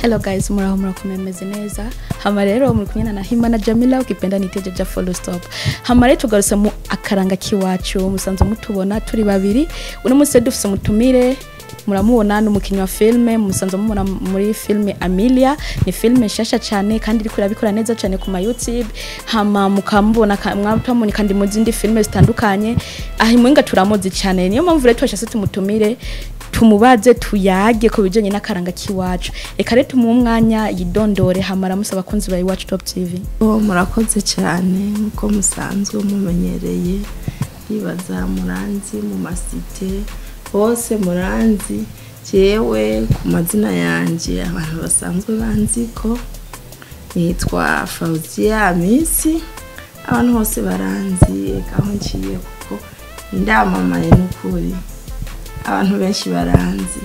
Hello guys, muraho, murakomeye, meze neza. Hama rero muri kumwe na Himana Jamila, ukipenda nite Jaja full stop. Hama rero tugarutse mu Akaranga Kiwacu, musanzwe mutubona turi babiri. Uno munsi dufise umutumire, muramubona, n'umukinnyi wa filme, musanzwe mubona muri filme Amelia. Ni filme nshasha cyane kandi iriko irabikora neza cyane ku ma YouTube. Hama mukamubona, mwatamubona kandi mu zindi filme zitandukanye. Aho imwenga turamuzi cyane, niyo mpamvu rero twashatse tumutumire, tumubaze, tuyage ku bijanye n'akaranga kiwacu. Reka rero tumuhe umwanya yidondore, hama aramusa abakunzi ba Iwacu Top TV. Oh, murakoze cyane. Nkuko musanzwe mumenyereye, ndibaza muranzi mu masite hose muranzi. Jewe ku mazina yanje abantu basanzwe banzi ko nitwa Fauzia Amisi. Abantu bose baranzi, eka aho nciye kuko ndamamaye, n'ukuri abantu benshi baranzi.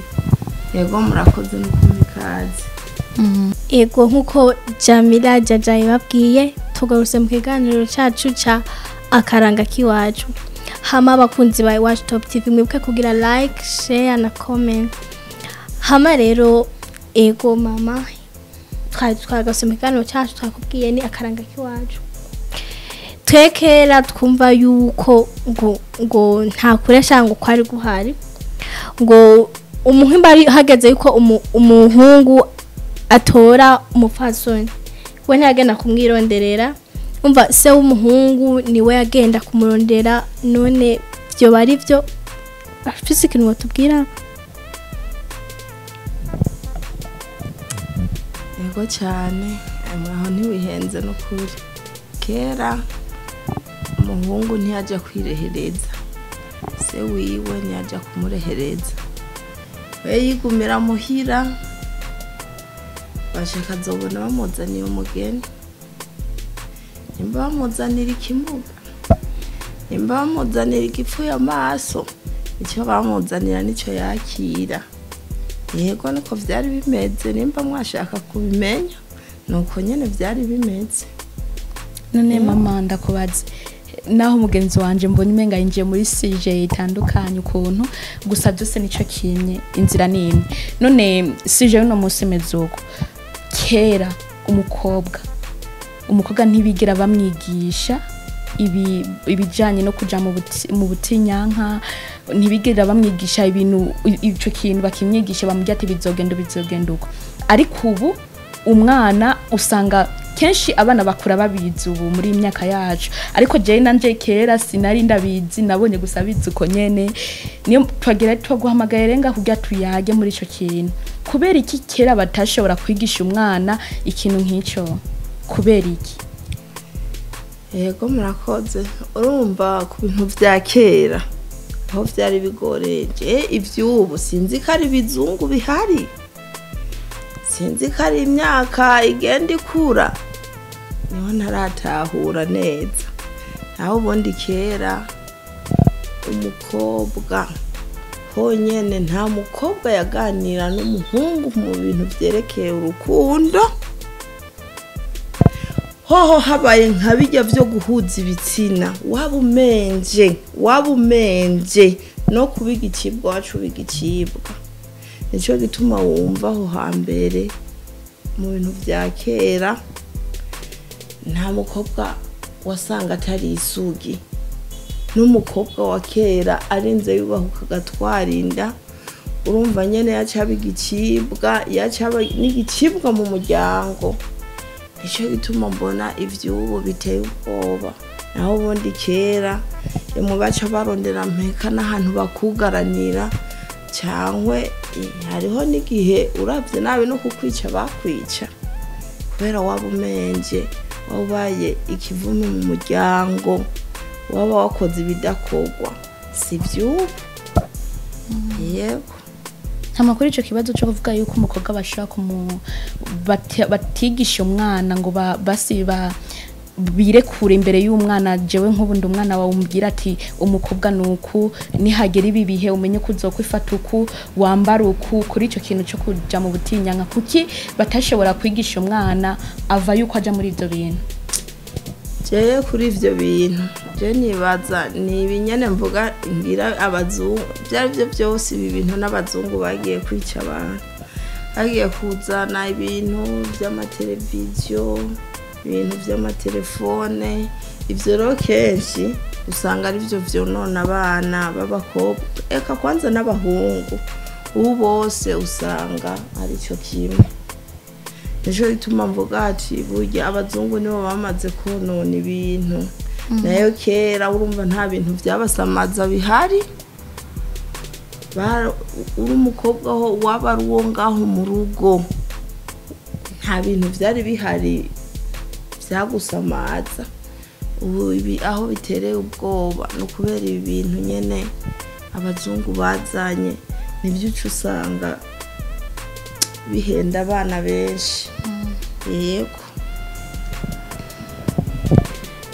Yego, murakoze no kumpa ikaze. Ego, nkuko Jamila Jaja yababwiye, tugarutse mu kiganiro cacu ca Akaranga Kiwacu. Hama abakunzi ba Iwacu Top TV, mwibuke kugira like, share na comment. Hama rero, ego mama, twari twagarutse mu kiganiro cacu, twakubwiye ni Akaranga Kiwacu. Twe kera twumva yuko ngo nta kuresha ngo kwari guhari, ngo umuhimba ari hageze yuko umuhungu atora umupfasoni, we ntiyagenda kumwironderera. Umva, se w'umuhungu niwe yagenda kumurondera. None byo bari byo afise ikintu batubwira? Yego cyane, aho ntiwihenze n'ukuri. Kera umuhungu ntiyajya kwirehereza, se wiwe ntiyajya kumurehereza, we yigumira muhira, bashaka azobona bamuzaniye umugeni, nimba bamuzanira ikimuga, nimba bamuzanira igipfuye amaso, icyo bamuzanira nicyo yakira. Yego, niko vyari bimeze. Nimba mwashaka kubimenya, nuko nyene vyari bimeze. None mama, ndakubaze, naho mugenzi wanje mbona umenga yinjiye muri sujet itandukanye ukuntu, gusa byose nico kimwe, inzira ni imwe. None sujet y'uno munsi imeze uko: kera umukobwa ntibigira bamwigisha ibi ibijanye no kuja mu butinyanka, ntibigera bamwigisha ibintu, ico kintu bakimwigisha bamubwira ati bizogenda uko. Ariko ubu umwana usanga kenshi abana bakura babizi ubu muri iyi myaka yacu, ariko jewe nanje kera sinari ndabizi, nabonye gusa bizi uko nyene. Niyo twagira twaguhamagaye renga kugira tuyage muri ico kintu. Kubera iki kera batashobora kwigisha umwana ikintu nk'ico? Kubera iki? Yego, murakoze. Urumva, ku bintu vya kera aho vyari bigoreje, ivy'ubu sinzi ko ari ibizungu bihari, sinzi ko ari imyaka igenda ikura, niho ntaratahura neza. Naho ubundi kera umukobwa honyene, nta mukobwa yaganira n'umuhungu mu bintu vyerekeye urukundo. Hoho habaye nka bijya vyo guhuza ibitsina, waba umenje no kuba igicibwa wacu uba igicibwa. Nico gituma wumva aho hambere mu bintu vya kera nta mukobwa wasanga atari isugi, n'umukobwa wa kera arinze yubahuka agatwara inda, urumva nyene yaca aba igicibwa, yaca aba n'igicibwa mu muryango. Nico gituma mbona ivy'ubu biteye ubwoba. Naho ubundi kera mu baca barondera mpeka n'ahantu bakugaranira, cyangwa hariho n'igihe uravye nabi no kukwica bakwica, kubera waba umenje, waba ubaye ikivume mu muryango, waba wakoze ibidakorwa. Si ivy'ubu, yego. Hama kuri ico kibazo cyo kuvuga yuko umukobwa bashobora batigisha umwana ngo basi birekure imbere y'umwana, jewe nk'ubu ndi umwana wawe, umbwira ati umukobwa nuku, nihagera ibi bihe umenye ko uzokwifata uku, wambara uku. Kuri ico kintu cyo kuja mu butinyanka, kuki batashobora kwigisha umwana ava yuko aja muri ivyo bintu? Jewe kuri ivyo bintu, je nibaza ni ibinyene mvuga ngira abazungu, ibyo ari byo byose ibi bintu n'abazungu bagiye kwica abantu. Hagiye kuzana ibintu by'amateleviziyo, ibintu by'amatelefone. Ibyo rero kenshi usanga ari byo vyonona abana b'abakobwa, eka kwanza n'abahungu ubu bose usanga ari cyo kimwe. Nico gituma mvuga ati burya abazungu nibo bamaze konona ibintu. Nayo kera urumva nta bintu byabasamaza bihari. Uri umukobwa ho waba ari uwo ngaho mu rugo, nta bintu byari bihari byagusamaza. Ubu ibi aho bitereye ubwoba no kubera ibi bintu nyene abazungu bazanye, nibyo uca usanga bihenda abana benshi. Yego.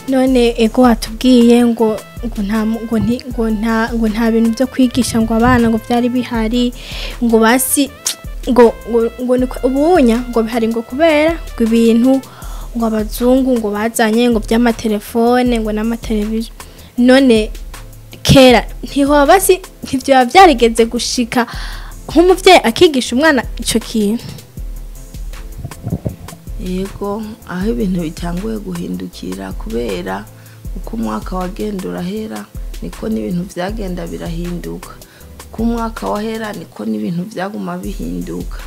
None ego watubwiye ngo ngo nta ngo nti ngo nta ngo nta bintu byo kwigisha ngo abana ngo byari bihari, ngo basi ngo ngo ngo ubunya ngo bihari ngo kubera ngo ibintu ngo abazungu ngo bazanye ngo by'amatelefone ngo n'amateleviziyo. None kera ntiho basi ntivyo byarigeze gushika nk'umuvyeyi akigisha umwana ico kintu? Yego, aho ibintu bitanguye guhindukira kubera uko umwaka wagenda urahera niko n'ibintu byagenda birahinduka, uko umwaka wahera niko n'ibintu byaguma bihinduka.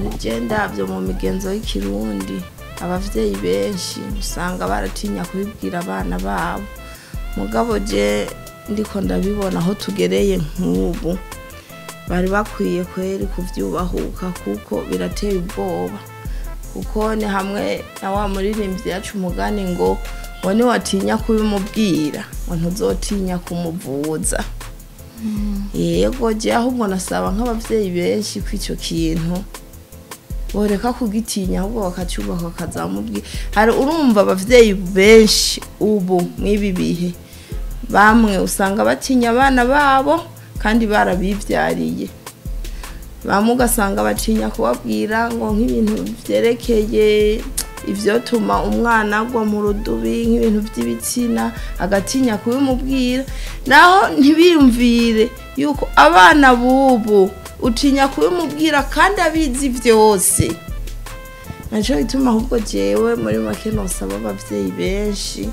Ugenda byo mu migenzo y'ikirundi, abavyeyi benshi usanga baratinya kubibwira abana babo. Mugabo je ndiko ndabibona aho tugereye nk'ubu, bari bakwiye kweri kuvyubahuka kuko birateye ubwoba. Kuko ni hamwe na wa muririmbyi yacu umugani ngo ngo niwatinya kubimubwira ngo ntuzotinya kumuvuza. Yego, je ahubwo nasaba nk'abavyeyi benshi ko ico kintu boreka kugitinya, ahubwo bakacyubaka bakazamubwira. Hari urumva abavyeyi benshi ubu mw'ibi bihe bamwe usanga batinya abana babo kandi barabivyariye. Bamwe ugasanga batinya kubabwira ngo nk'ibintu vyerekeye ivyotuma umwana agwa mu rudubi, nk'ibintu vy'ibitsina, agatinya kubimubwira. Naho ntibiyumvire yuko abana bubu utinya kubimubwira kandi abizi vyose. Naco gituma ahubwo jewe muri make nosaba abavyeyi benshi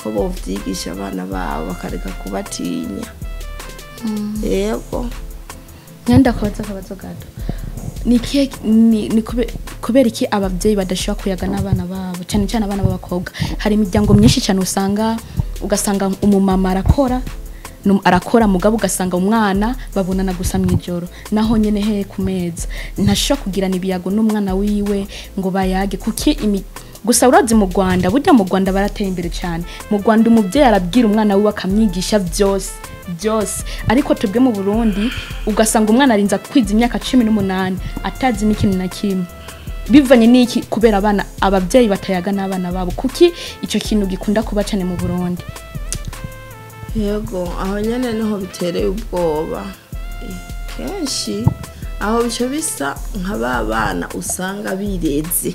ko bovyigisha abana babo bakareka kubatinya. Yego. Ngenda kubaza akabazo gato. Ni kubera iki abavyeyi badashobora kuyaga n'abana babo, cyane cyane abana b'abakobwa? Hari imiryango myinshi cyane usanga ugasanga umumama arakora arakora, mugabo ugasanga umwana babonana gusa mw'ijoro, naho nyene he ku meza ntashobora kugirana ibiyago n'umwana wiwe ngo bayage. Kuki gusa urazi mu Rwanda, burya mu Rwanda barateye imbere cyane. Mu Rwanda umuvyeyi arabwira umwana wiwe akamwigisha byose byose, ariko twebwe mu Burundi ugasanga umwana arinza kwiza imyaka 18 atazi n'ikintu na kimwe. Bivanye n'iki? Kubera abana abavyeyi batayaga n'abana babo. Kuki ico kintu gikunda kuba cyane mu Burundi? Yego, aho nyene niho bitereye ubwoba. Kenshi aho bico bisa nka ba bana usanga bireze.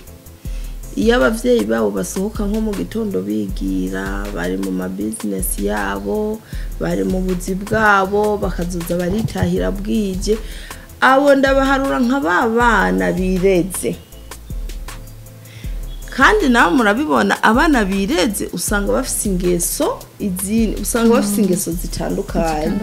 Iyo abavyeyi babo basohoka nko mu gitondo bigira, bari mu ma business yabo, bari mu buzi bwabo, bakazoza baritahira bwije, abo ndabaharura nka ba bana bireze. Kandi nawe murabibona abana bireze usanga bafise ingeso izindi, usanga bafise ingeso zitandukanye.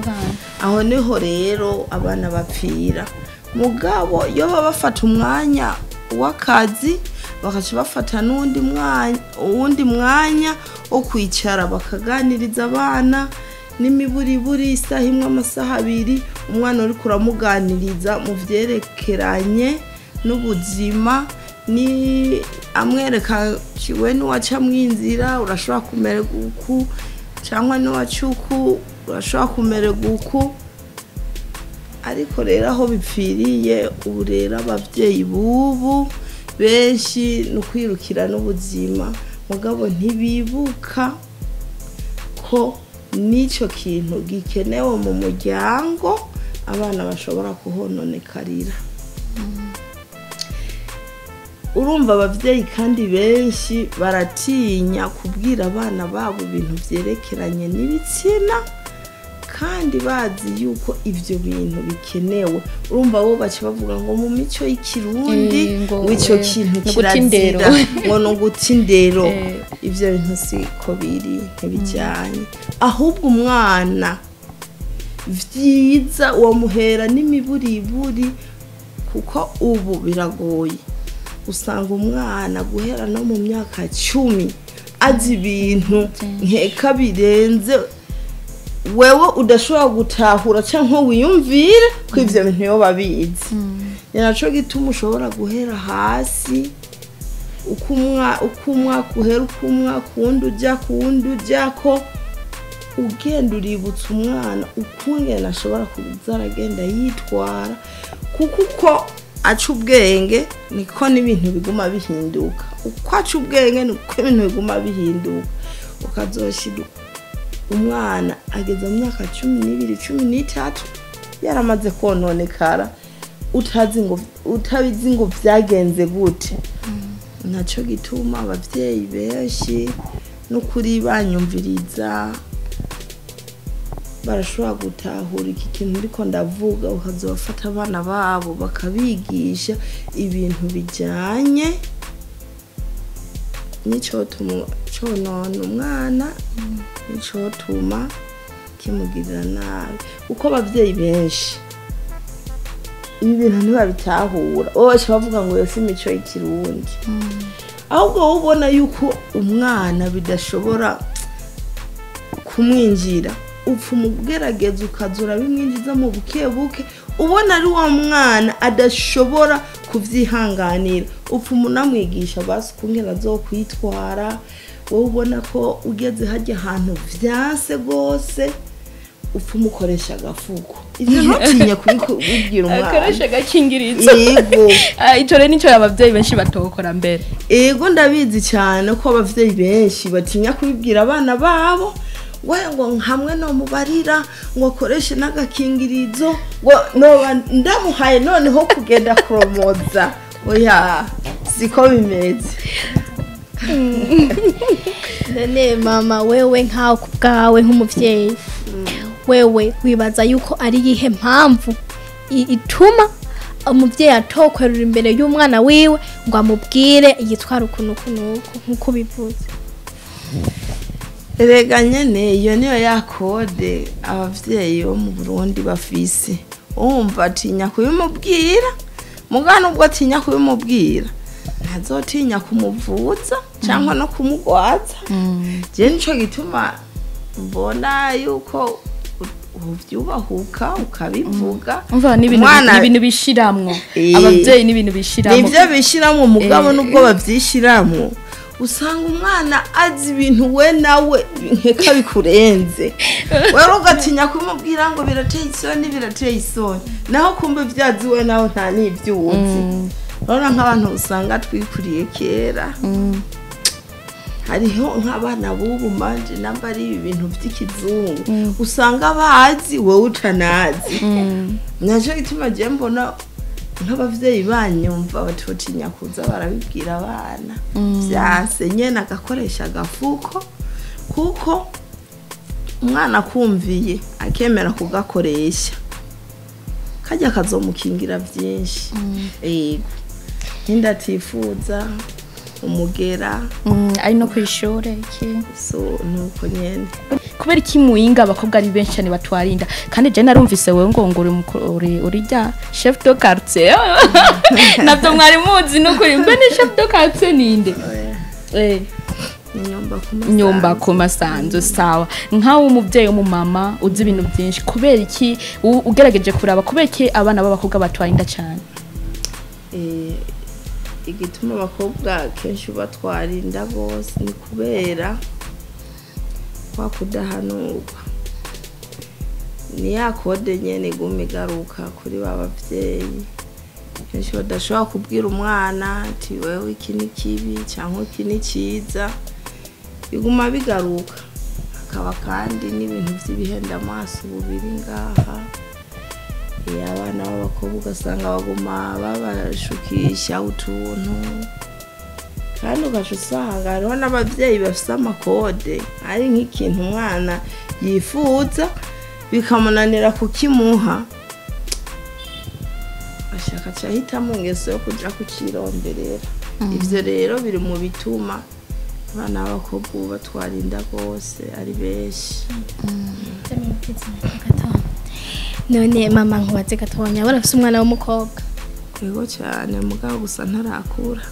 Aho niho rero abana bapfira. Mugabo iyo baba bafata umwanya w'akazi bakaca bafata n'undi mwanya, uwundi mwanya wo kwicara bakaganiriza abana n'imiburiburi isaha imwe, amasaha abiri, umwana uri kuramuganiriza mu vyerekeranye n'ubuzima, ni amwereka kiwe n'uwaca mwinzira urashobora kumererwa uku, cyangwa n'uwaca uku urashobora kumererwa uku. Ariko rero aho bipfiriye ubu rero abavyeyi bubu benshi ni ukwirukira n'ubuzima, mugabo ntibibuka ko n'ico kintu gikenewe mu muryango abana bashobora kuhononekarira. Urumva abavyeyi kandi benshi baratinya kubwira abana babo ibintu vyerekeranye n'ibitsina, Kandi bazi yuko ivyo bintu bikenewe. Urumva bo baca bavuga ngo mu mico y'ikirundi ngo, ngo ico kintu ni uguta indero. Kirazira, ngo ni uguta indero. Ivyo bintu siko biri, ntibijyanye. Ahubwo umwana vyiza wamuhera n'imiburiburi, kuko ubu biragoye, usanga umwana guhera no mu myaka 10 azi ibintu nkeka birenze wewe udashobora gutahura cyangwa wiyumvire ko ivyo bintu yoba babizi. Ni naco gituma ushobora guhera hasi, uko umwaka uhera, uko umwaka uwundi ujya ku wundi ujya, ko ugenda uributsa umwana ukungene ashobora kuza aragenda yitwara, kuko uko aca ubwenge niko n'ibintu biguma bihinduka, uko aca ubwenge niko ibintu biguma bihinduka. Ukazoshira umwana ageze mu myaka 12, 13 yaramaze kononekara, utabizi ngo vyagenze gute. Naco gituma abavyeyi benshi n'ukuri banyumviriza barashobora gutahura iki kintu ariko ndavuga, ukazobafata abana babo bakabigisha ibintu bijyanye n'icotuma conona umwana, n'icotuma kimugirira nabi, kuko abavyeyi benshi ibi bintu ntibabitahura. Bo baca bavuga ngo yo si imico y'ikirundi. Ahubwo wowe ubona yuko umwana bidashobora kumwinjira, upfa umugerageza ukaza urabimwinjiza mu buke buke, ubona ari wa mwana adashobora kuvyihanganira, upfa umunamwigisha basi ukungene azokwitwara. Wowe ubona ko ugeze harya ahantu vyanse gose, upfa umukoresha agafuko. Ivyo ntutinye kubibwira umwana. Akoresha agakingirizo. Yego. Ico rero nico abavyeyi benshi batokora mbere. Ego, ndabizi cyane ko abavyeyi benshi batinya kubibwira abana babo, we ngo hamwe no mubarira ngo akoreshe n'agakingirizo, ngo noba ndamuhaye noneho kugenda kuromoza. Oya, siko bimeze. None mama, wewe nkawe ku bwawe nk'umuvyeyi, wewe wibaza yuko ari yihe mpamvu ituma umuvyeyi atokwerura imbere y'umwana wiwe ngo amubwire yitwara ukuntu uku n'uku nk'uko bivuze? Erega nyene iyo niyo ya code abavyeyi bo mu Burundi bafise. Umva atinya kubimubwira, mugana ubwo atinya kubimubwira ntazotinya kumuvuza cyangwa no kumugwaza. Je nico gituma mbona yuko uvyubahuka ukabivuga. Umva n'ibintu n'ibintu bishiramwo. Abavyeyi n'ibintu bishiramwo. Nivyo bishiramwo, mugabo nubwo bavyishiramwo usanga umwana azi ibintu we nawe nkeka bikurenze, wewe ugatinya kumubwira ngo birateye isoni, birateye isoni, naho kumbe vyazi we nawe nta n'ivyo uzi. Urabona nk'abantu usanga twikuriye kera, hariho nk'abana b'ubu manje namba ari ibi bintu vy'ikizungu usanga bazi wowe utanazi. Naco gituma je mbona nk'abavyeyi banyumva batotinya kuza barabibwira abana. Vyanse nyene agakoresha agafuko, kuko umwana akumviye akemera kugakoresha kajya kazomukingira vyinshi. Yego, ntindatifuza umugera. Ari no kw'ishure iki. So nuko nyene. Kubera iki Muyinga abakobwa ari benshi cyane batwarinda? Kandi je narumvise wewe ngo ngo uri chef de quartier. Navyo mwari muzi nukuri. Mbe ni chef de quartier ninde? Nyumba ku Masanzu. Nyumba ku Masanzu, sawa. Nkawe umuvyeyi w'umumama uzi ibintu byinshi, kubera iki ugerageje kuraba kubera iki abana b'abakobwa batwarinda cyane? Igituma abakobwa kenshi batwara inda bose ni kubera kwa kudahanurwa. Ni ya code nyene iguma igaruka kuri ba bavyeyi kenshi badashobora kubwira umwana ati wewe iki ni kibi cyangwa iki ni cyiza, biguma bigaruka. Hakaba kandi n'ibintu vy'ibihenda amaso ubu biri ngaha. Abana b'abakobwa ugasanga baguma babashukisha utuntu, kandi ugaca usanga hariho n'abavyeyi bafise amakode, ari nk'ikintu umwana yifuza. bikamunanira kukimuha, ashaka aca ahitamo ingeso yo kuja kucironderera. Ivyo rero biri mu bituma abana b'abakobwa ubu batwara inda rwose ari benshi. None mama, nkubaze gatonya, barafise umwana w'umukobwa? Yego cyane, mugabo gusa ntarakura.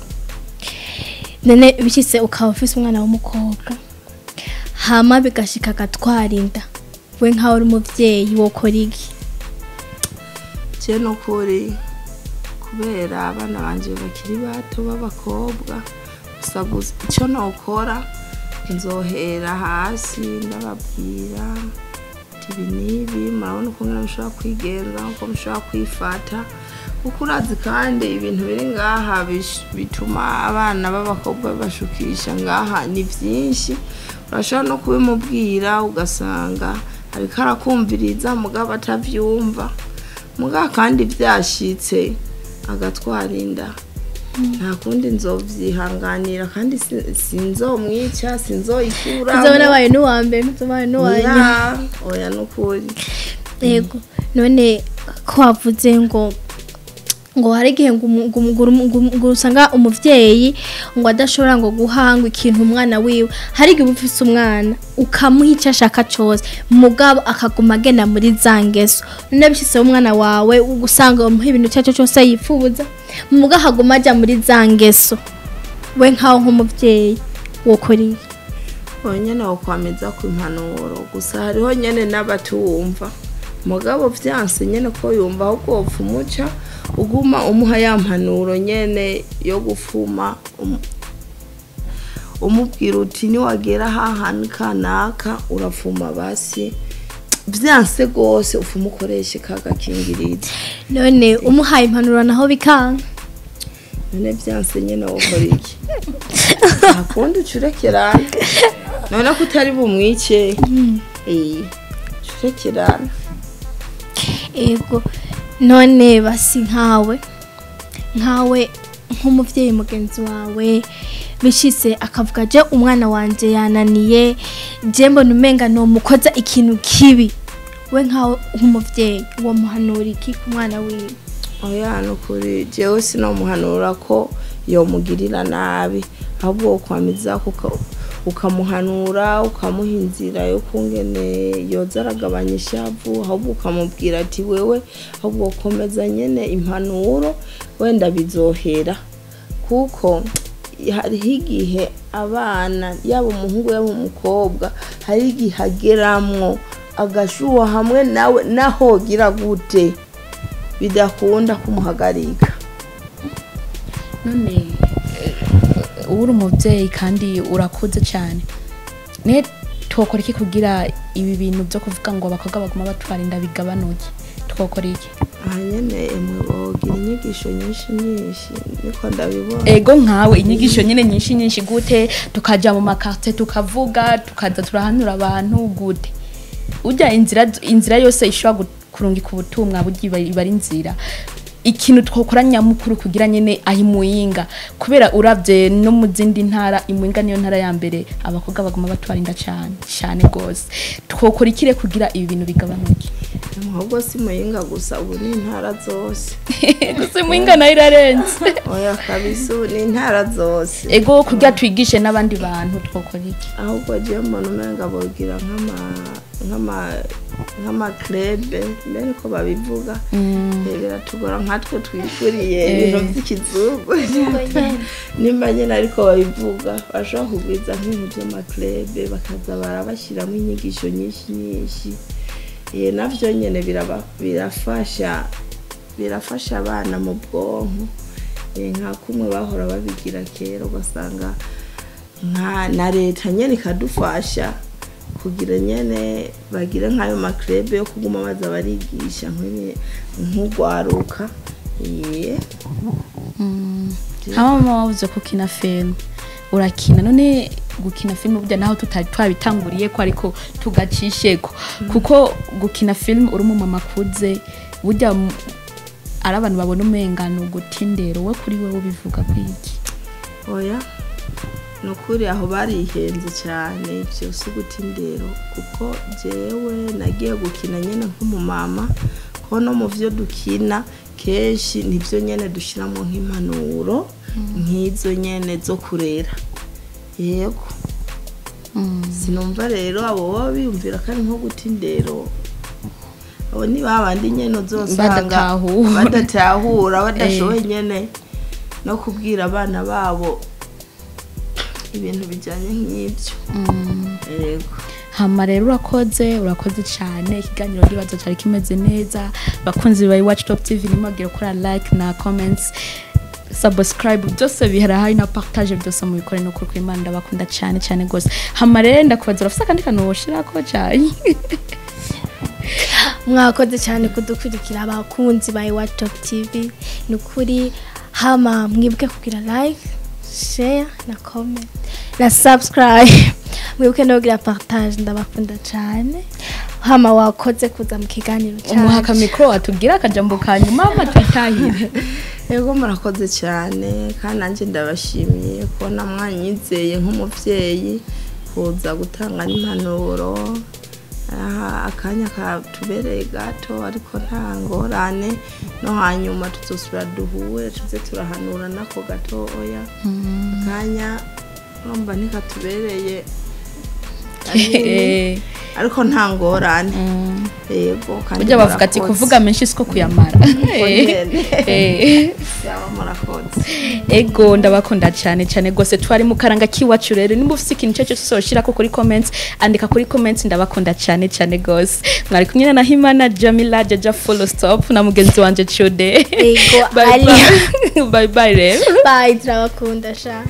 None bishitse ukaba ufise umwana w'umukobwa, hama bigashika agatwara inda, we nkawe uri umuvyeyi wokora iki? Je nukuri, kubera abana banje bakiri bato b'abakobwa, gusa gusa icyo nokora, nzohera hasi ndababwira ati ibi n'ibi, murabona ukuntu mushobora kwigenza, uko mushobora kwifata, kuko urazi kandi ibintu biri ngaha bituma abana b'abakobwa bashukisha ngaha ni byinshi. Urashobora no kubimubwira ugasanga ariko arakumviriza mugabo atavyumva. Mugabo kandi byashitse agatwara inda, nta kundi, nzovyihanganira kandi sinzomwica, sinzoyikuramo. Uzabona wabaye n'uwa mbere, ntuzobaye n'uwa nyuma. Oya, oya, nukuri. Yego. None ko wavuze ngo hari igihe ngo usanga umuvyeyi ngo adashobora ngo guhanga ikintu umwana wiwe, hari igihe uba ufise umwana ukamuha icyo ashaka cose, mugabo akaguma agenda muri za ngeso. None bishitseho umwana wawe usanga umuha ibintu icyo aricyo cyose yifuza, mugabo akaguma aja muri za ngeso, we nkaho nk'umuvyeyi wokora iki? Nyene wokwameza ku impanuro gusa, hariho nyene n'abatumva. Mugabo vyanse nyene ko yumva, ahubwo wopfa umuca uguma umuha ya mpanuro nyene yo gufuma umubwira uti niwagera hahantu kanaka urafuma, basi vyanse rwose ufuma ukoreshe ka gakingirizo. None umuhaye impanuro naho bikanga? None vyanse nyene wokora iki? Nta kundi, ucurekerana. None ko utari bumwice, ucurekerana. Ego. None basi nkawe nk'umuvyeyi mugenzi wawe bishitse akavuga je umwana wanje yananiye, je mbona umenga nomukoza ikintu kibi, we nkawe nk'umuvyeyi uwo muhanura iki ku mwana wiwe? Oya, nukuri jewe sinomuhanura ko yomugirira nabi, ahubwo wokwamiza kuko ukamuhanura, ukamuha inzira yo kungene yoza aragabanya ishavu, ahubwo ukamubwira ati wewe ahubwo komeza nyene impanuro, wenda bizohera. Kuko hariho igihe abana, yaba umuhungu yaba umukobwa, hari igihe ageramwo agashuha hamwe nawe nahogira gute bidakunda kumuhagarika. None uri umubyeyi kandi urakuze cyane, ne twokora iki kugira ibi bintu byo kuvuga ngo abakobwa baguma batwara inda bigabanuke? Twokora iki? Aha nyene emwe bogira inyigisho nyinshi nyinshi, niko ndabibona. Ego, nkawe inyigisho nyine nyinshi nyinshi gute? Tukaja mu makarte tukavuga, tukaza turahanura abantu gute? Ujya inzira yose ishobora kurungika ubutumwa burya iba ari inzira. Ikintu twokora nyamukuru kugira nyene aho imuyinga, kubera uravye no mu zindi ntara, imuyinga niyo ntara ya mbere abakobwa baguma batwara inda cyane cyane gose. Twokora ikire kugira ibi bintu bigabanuke? Ahubwo si Muyinga gusa, ubu ni intara zose. Gusa imuyinga nayo irarenze. Oya kabisa, ubu ni intara zose. Ego, kugira twigishe n'abandi bantu twokora iki? Ahubwo jewe mbona umenga bogira nk'ama club mbere ko babivuga. Biratugora nkatwe twikuriye ibintu by'ikizungu nimba nyine ariko babivuga. Bashobora kugwiza nk'ibintu by'ama club, bakaza barabashyiramo inyigisho nyinshi nyinshi. Navyo nyene birafasha abana mu bwonko. Nka kumwe bahora babigira kera, ugasanga nka na leta nyene ikadufasha kugira nyene bagire nk'ayo ma club yo kuguma baza barigisha nk'ugwaruka. Hama mama, wavuze ko ukina filime, urakina. None gukina filime burya naho tutari twabitanguriye ko, ariko tugacisheko, kuko gukina filime uri umumama akuze burya ari abantu babona umengano gutindero, we kuri wewe ubivuga kwiki? Oya. Ni ukuri aho barihenze cyane, ibyo si guta indero, kuko jewe nagiye gukina nyine nk'umumama, ko no mu byo dukina kenshi nibyo nyine dushyiramo nk'impanuro nk'izo nyine zo kurera. Yego, sinumva rero abo baba biyumvira ko ari nko guta indero. Abo ni babandi nyene uzosanga Badatahura. Badatahura, badashoboye nyene no kubwira abana babo ibintu bijyanye nk'ibyo. Yego. Hama rero urakoze, urakoze cyane. Ikiganiro ndibaza cyari kimeze neza. Bakunzi ba Iwacu Top TV, nimwagire gukora like na comments, subscribe, byose bihari na partage, byose mubikore. No kuri Imana ndabakunda cyane cyane gose. Hama rero ndakubaza, urafise akandi kantu woshirako cyane? Mwakoze cyane kudukurikira, abakunzi ba Iwacu Top TV, ni ukuri. Hama mwibuke kugira like, share na comment na subscribe, mwibuke no kugira partage. Ndabakunda cyane. Hama wakoze kuza mu kiganiro Umuha cyacu. Micro atubwire akajambo ka nyuma, hama twitahire. Yego, murakoze cyane, kandi nanjye ndabashimiye kubona mwanyizeye nk'umubyeyi kuza gutanga n'impanuro. Aha akanya katubereye gato, ariko nta ngorane, no hanyuma tuzosubira duhure, tuze turahanura nako gatoya. Akanya urumva ntikatubereye kanini, ariko nta ngorane. Yego, kandi Burya bavuga ati murakoze. kuvuga menshi siko kuyamara. Nyene. Sawa, murakoze. Ego, ndabakunda cyane cyane gose. Twari mu karanga kiwacu. Rero nimba ufise ikintu cyo cyose ushira ko kuri comments, andika kuri comments. Ndabakunda cyane cyane gose. Mwari kumwe na Himana Jamila Jaja full stop na mugenzi wanje Chude. Ego, Bye. Ali. Bye bye, bye rero. Bye, turabakunda sha.